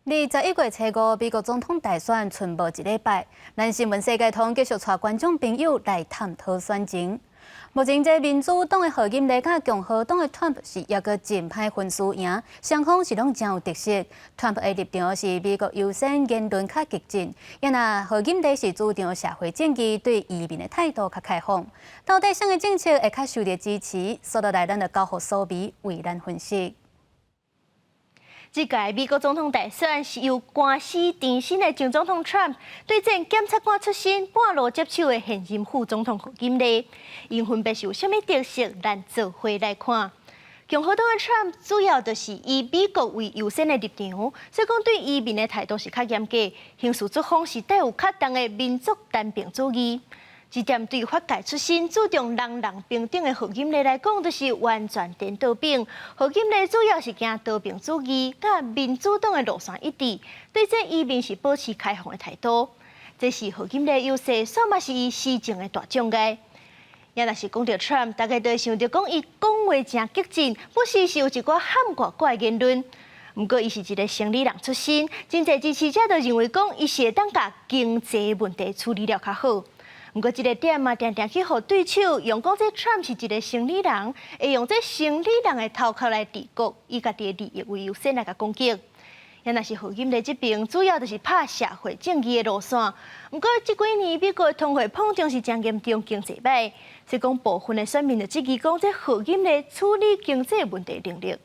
21月初五，美國總統大選賰無一禮拜，咱新聞世界通繼續帶觀眾朋友來探討選情。目前這民主黨的賀錦麗佮共和黨的川普是猶閣真歹分輸贏，雙方是攏真有特色。川普的立場是美國優先，言論較激進，啊若賀錦麗是主張社會正義，對移民的態度較開放。到底啥个政策會較受著支持？紲落來，咱就交予蘇美為咱分析。這屆美國總統大選是由官司纏身的前總統 Trump 對戰檢察官出身、半路接手的現任副總統賀錦麗，𪜶分別是有啥物特色？咱做伙來看。共和黨的 Trump 主要就是以美國為優先的立場，所以講對移民的態度是較嚴格，行事作風是帶有較重的民族單邊主義。這點對法界出身、注重人人平等的賀錦麗來講，就是完全顛倒反。賀錦麗主要是行多邊主義，佮民主黨的路線一致，對這移民是保持開放的態度。這是賀錦麗優勢，煞嘛是伊施政的大障礙。也若是講著 Trump，大家都會想著講伊講話誠激進，不時是有一寡喊怪怪言論。毋過，伊是一个生理人出身，真濟支持者都認為講伊是會當共經濟問題處理了較好。毋過，這个點嘛，定定去予對手用講這 Trump 是一个生理人，會用這生理人的頭殼來治國，以家己的利益為優先來共攻擊。也若是賀錦麗這邊，主要就是拍社會正義的路線。毋過，這幾年美國的通貨膨脹是誠嚴重，經濟䆀，所以講部分的選民就質疑講這賀錦麗處理經濟問題能力。